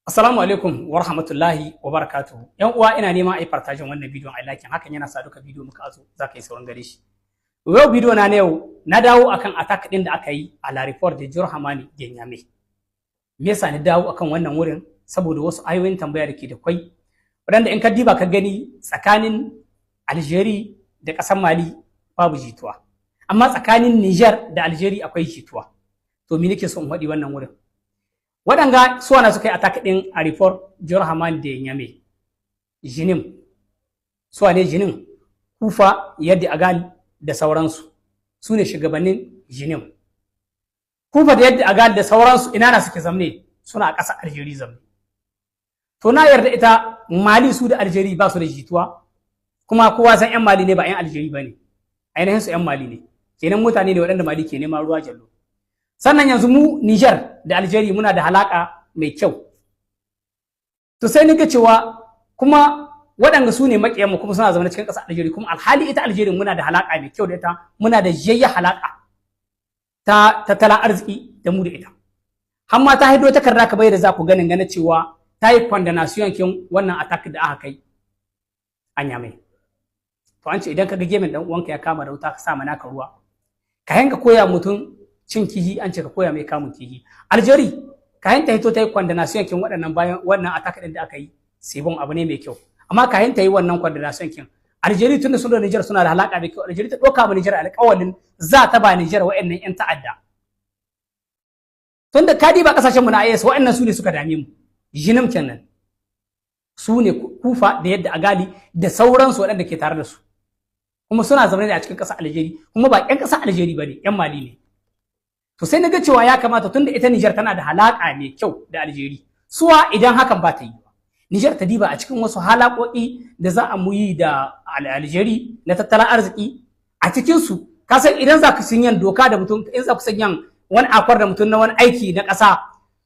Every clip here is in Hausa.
Assalamu alaikum wa rahmatullahi wa barakatuhu. Yan uwa, ina neman a yi partager wannan bidiyon, a yi liking, hakan yana sa duka bidiyo muka azo za ka yi sauran gare shi. Yau bidiyo na yau na dawo akan attack din da aka yi a l'aéroport de Dior Hamani de Niamey. Me yasa ni dawo akan wannan wurin? Saboda wasu ayoyin tambaya da ke da kwai, waɗanda in ka diba ka gani, tsakanin Algeria da ƙasar Mali babu jituwa. Amma tsakanin Niger da Algeria akwai jituwa. To, me nake so in faɗi wannan wurin? Waɗanga suwana suka yi attack ɗin aéroport Dior Hamani de Niamey? JNIM. Suwa ne JNIM? Kufa, Iyad Ag Ghali da sauransu su ne shugabannin JNIM. Kufa da Iyad Ag Ghali da sauransu ina na suke zamne? Suna a ƙasar Algeria zamne. To, na yarda ita Mali su da Algeria ba su da jituwa, kuma kowa san 'yan Mali ne, ba 'yan Algeria ba ne. Ainihin su 'yan Mali ne, kenan mutane ne waɗanda Mali ke neman ruwa jallo. Sannan yanzu mu Niger da Algeria muna da halaka mai kyau. To, sai ni ga cewa kuma waɗanda su ne maƙiyanmu kuma suna zaune cikin ƙasar Algeria, kuma alhali ita Algeria muna da halaka mai kyau da ita, muna da jayya halaka ta tattalin arziki da mu da ita. Har ma ta haido takarda ka bai da za ku ganin gane cewa ta yi condamnation kin wannan attack da aka kai a Niamey. To, an ce idan ka ga gemin dan uwanka ya kama da wuta, ka sa mana ka ruwa. Ka yanka koya mutum cin kihi, an ce ka koya mai kamun kihi. Algeria kayan ta hito ta yi condamnation kin waɗannan bayan wannan attack din da aka yi, c'est bon, abu ne mai kyau. Amma kayan ta yi wannan condamnation kin, Algeria tunda sun da Niger suna da halaka mai kyau, Algeria ta ɗauka ma Niger alƙawalin za ta ba Niger waɗannan 'yan ta'adda. Tunda ka diba kasashen mu na AES, waɗannan su ne suka dame mu. JNIM kenan. Su ne Kufa da Iyad Ag Ghali da sauransu waɗanda ke tare da su. Kuma suna zaune ne a cikin ƙasar Algeria, kuma ba 'yan ƙasar Algeria ba ne, 'yan Mali ne. To, sai na ga cewa ya kamata, tunda ita Niger tana da halaka mai kyau da Algeria, suwa idan hakan ba ta yi ba, Niger ta diba a cikin wasu halakoki da za a muyi da Algeria na tattalin arziki a cikin su. Ka san idan za ku sanyan doka da mutum, in za ku sanyan wani accord da mutum na wani aiki na ƙasa,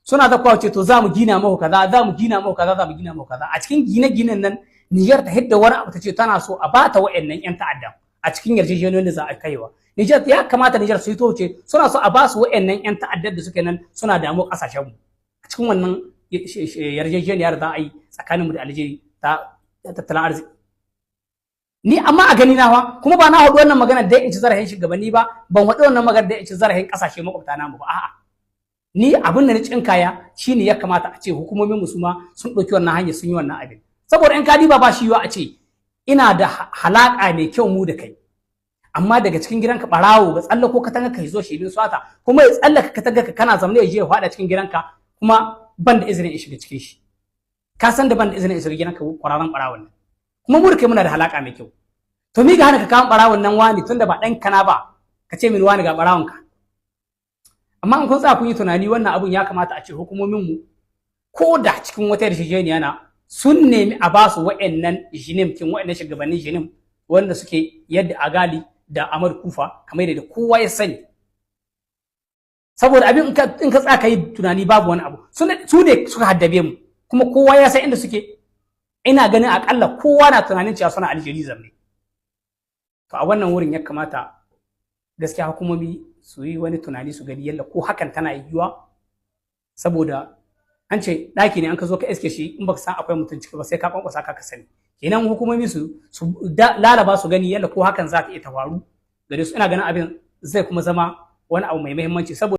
suna ta ce to za mu gina maku kaza, za mu gina maku kaza, za mu gina maku kaza. A cikin gine-ginen nan, Niger ta hidda wani abu ta ce tana so a bata wa'annan 'yan ta'addan a cikin yarjejeniyoyin da za a kaiwa. Niger ya kamata Niger su yi toce suna so a ba su wa'annan 'yan ta'addar da suke nan suna damu kasashen mu a cikin wannan yarjejeniyar za a yi tsakaninmu da Algeria ta tattalin arziki. Ni amma a gani na fa, kuma ba na haɗu wannan magana da in ci zarafin shugabanni ba, ban haɗu wannan magana da in ci zarafin ƙasashe makwabta namu ba, a'a. Ni abin da na cinkaya shine ya kamata a ce hukumomin mu su ma sun ɗauki wannan hanyar, sun yi wannan abin. Saboda in ka diba, ba shi yiwa a ce ina da halaka mai kyau mu da kai, amma daga cikin gidanka barawo ga tsallako katanga ka zo shi bin swata, kuma ya tsallaka katanga ka kana zamne, ya je ya faɗa cikin gidanka, kuma ban da izinin in shiga cikin shi. Ka san da ban da izinin in shiga gidanka, kwararren barawon nan, kuma mu da kai muna da halaka mai kyau. To, mi ga hana ka kama barawon nan wani, tunda ba ɗan kana ba, ka ce min wani ga barawon ka? Amma in kun tsaya kun yi tunani, wannan abun ya kamata a ce hukumomin mu, ko da cikin wata yarjejeniya na, sun nemi a ba su wa'annan JNIM kin, wa'annan shugabannin JNIM wanda suke Iyad Ag Ghali da Amar Kufa, kamar yadda kowa ya sani. Saboda abin in ka tsaya ka yi tunani, babu wani abu. Su ne suka haddabe mu, kuma kowa ya san inda suke. Ina ganin akalla kowa na tunanin cewa suna Algeria zamne. To, a wannan wurin ya kamata gaskiya hukumomi su yi wani tunani su gani yalla ko hakan tana yiwuwa. Saboda an ce ɗaki ne an ka zo ka iske shi, in baka san akwai mutum ciki ba, sai ka kwankwasa ka sani. Kenan hukumomi su lalaba su gani yalla ko hakan za ta iya ta faru gare su. Ina ganin abin zai kuma zama wani abu mai muhimmanci saboda